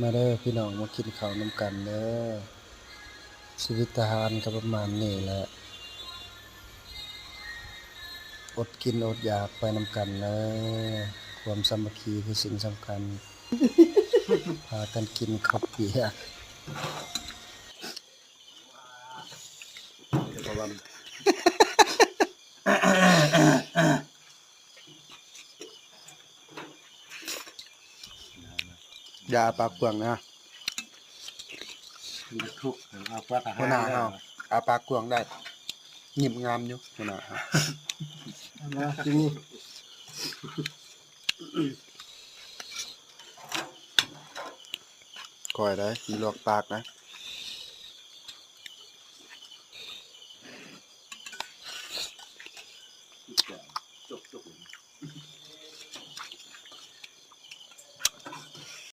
ມາເດີພີ່ນ້ອງ ມາກິນເຂົ້ານຳກັນເດີ. ຊີວິດທະຫານກໍປະມານນີ້ແຫຼະ ອົດກິນອົດຢາກໄປນຳກັນເດີ. ຄວາມສາມັກຄີຄືສິ່ງສຳຄັນ ພາກັນກິນເຂົ້າປຽກ. ຢ່າອ້າປາກກວ້າງນະ ມັນທຸກ ເອົາກວ່າທະຫານ ຫົວໜ້າເຮົາ ອ້າປາກກວ້າງໄດ້ ຍິ້ມງາມຢູ່ ຫົວໜ້າເຮົາ. ມາກິນນີ້ ກ້ອຍໄດ໋ ມີລວກປາກນະ.